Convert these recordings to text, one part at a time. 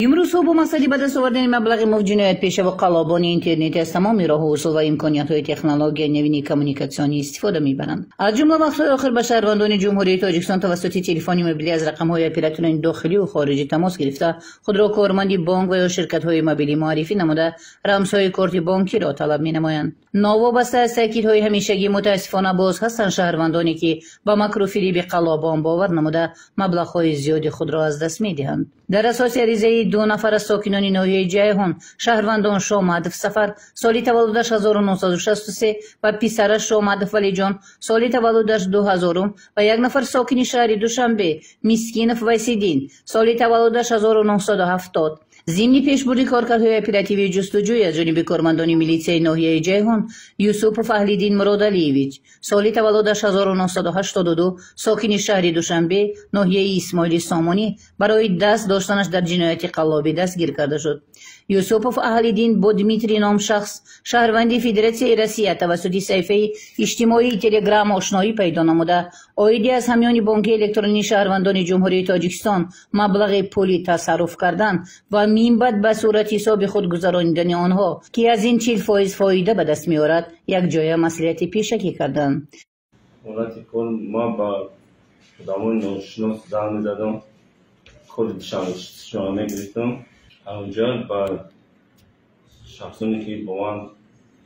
Имрӯзҳо бо мақсади ба даст овардани маблағи муфт ҷиноятпеша ва қаллобони интернетӣ аз тамоми роҳу усул ва имкониятҳои технологияи навини коммуникатсионӣ истифода мебаранд. Аз ҷумла вақтҳои охир ба шаҳрвандони Ҷумҳурии Тоҷикистон тавассути телефони мобилӣ аз рақамҳои операторони дохилию хориҷӣ тамос гирифта, худро корманди бонк ва ё ширкатҳои мобилӣ муаррифӣ намуда, рамзҳои корти бонкиро талаб менамоянд. Новобаста аз таъкидҳои ҳамешагӣ, мутаассифона, боз ҳастанд шаҳрвандоне, ки ба макру фиреби қаллобон бовар намуда, маблағҳои зиёди худро аз даст медиҳанд. Дар асоси аризаи ду нафар аз сокинони ноҳияи Ҷайҳун, шаҳрвандон Шомадов Сафар, соли таваллудаш 1963, ва писараш Шомадов Валиҷон, соли таваллудаш 2000, ва як нафар сокини шаҳри Душанбе, Мискинов Вайсиддин, соли таваллудаш 1970, зимни пешбурди коркардҳои оперативии ҷустуҷӯй аз ҷониби кормандони милитсияи ноҳияи Ҷайҳун, Юсупов Аҳлиддин Муродалиевич, соли таваллудаш 1982, сокини шаҳри Душанбе, ноҳияи Исмоили Сомонӣ, барои даст доштанаш дар ҷинояти қаллобӣ дастгир карда шуд. Юсупов Аҳлиддин бо Дмитрий ном шахс, шаҳрванди Федератсияи Россия, тавассути саҳифаи иҷтимоии Телеграм ошноӣ пайдо намуда, оиди аз ҳамёни бонки электронии шаҳрвандони Ҷумҳурии Тоҷикистон маблағи пулӣ тасарруф кардан ва минбаъд ба сурати ҳисоби худ гузаронидани онҳо, ки аз ин 40% фоида ба даст меорад, якҷоя маслиҳати пешакӣ карданд. Ҳолати кор: ман ба одамои ношинос занг мезадам, коди Душанбе мегирифтам, онҷа ба шахсоне, ки бо ман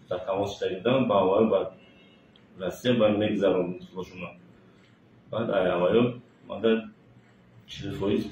дар тамос шуда буданд, ба аввал ба Россия ба мегузарондам пулошонро. Баъд аввало мада 40%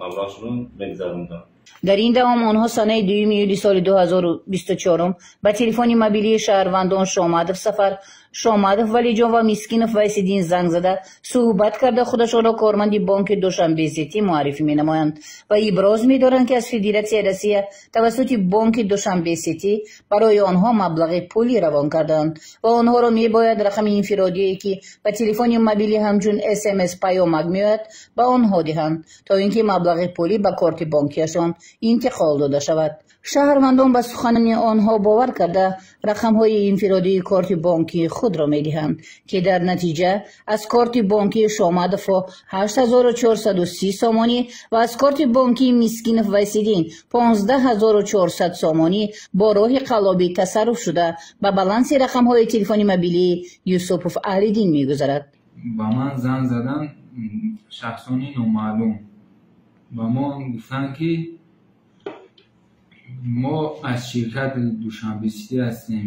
маблағшонро мегузарондам. Дар ин давом онҳо санаи 2 июли соли 2024 ба телефони мобилии шаҳрвандон Шомадов Сафар, Шомадов Валиҷон ва Мискинов Вайсиддин занг зада, суҳбат карда, худашонро корманди бонки Душанбе Сити муаррифӣ менамоянд ва иброз медоранд, ки аз Федератсияи Россия тавассути бонки Душанбе Сити барои онҳо маблағи пулӣ равон карданд ва онҳоро мебояд рақами инфиродие, ки ба телефони мобилӣ ҳамчун СМС паёмак меояд, ба онҳо диҳанд, то ин ки маблағи пулӣ ба корти бонкиашон интиқол дода шавад. Шаҳрвандон ба суханони онҳо бовар карда, рақамҳои инфиродии корти бонкии худро медиҳанд, ки дар натиҷа аз корти бонкии Шомадовҳо 8430 сомонӣ ва аз корти бонкии Мискинов Вайсиддин 15 400 сомонӣ бо роҳи қаллобӣ тасарруф шуда, ба баланси рақамҳои телефони мобилии Юсупов Аҳлиддин мегузарад. Ба ман занг заданд шахсони номаълум. Ба мо гуфтанд, ки мо аз ширкати Душанбе Сити ҳастем,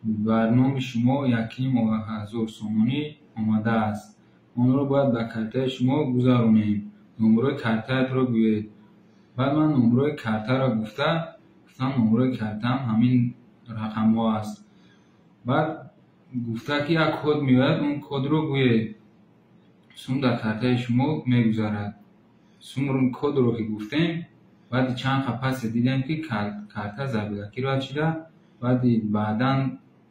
бар номи шумо 1500 сомонӣ омадааст, онро бояд ба картаи шумо гузаронем, номерои картаатро гӯед. Баъд ман номерои картаро гуфта гуфтам, номерои картаам ҳамин рақамҳо аст. Баъд гуфта, ки як код меояд, он кодро гӯед, сум дар картаи шумо мегузарад. Сум кодро ки гуфтем, баъди чанд қад пасе дидем, ки карта заблокировать шуда. Баъди баъдан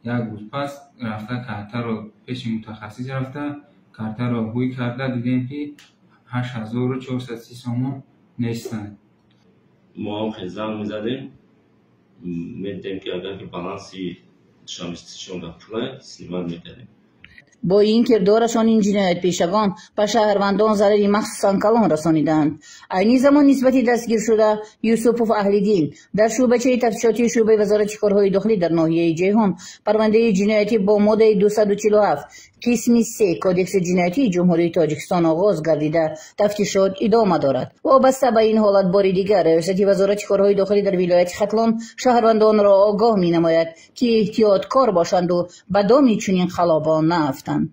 як рӯз пас рафта, картаро пеши мутахассис рафта, картаро ҳуй карда, дидем, ки 8430 сомон нестанд. Мо ҳам хел занг мезадем, медидем, ки агар ки баланси Душанбе Ситишон пулай снимать мекардем. Бо ин кирдорашон ин ҷиноятпешагон ба шаҳрвандон зарари махсусан калон расонидаанд. Айни замон нисбати дастгиршуда Юсупов Аҳлиддин дар шӯъбачаи тафтишотии шӯъбаи Вазорати корҳои дохилӣ дар ноҳияи Ҷайҳун парвандаи ҷиноятӣ бо моддаи 247 қисми 3 Кодекси ҷиноятии Ҷумҳурии Тоҷикистон оғоз гардида, тафтишот идома дорад. Вобаста ба ин ҳолат бори дигар Раёсати Вазорати корҳои дохилӣ дар вилояти Хатлон шаҳрвандонро огоҳ менамояд, ки эҳтиёткор бошанду ба доми чунин қаллобон наафтанд.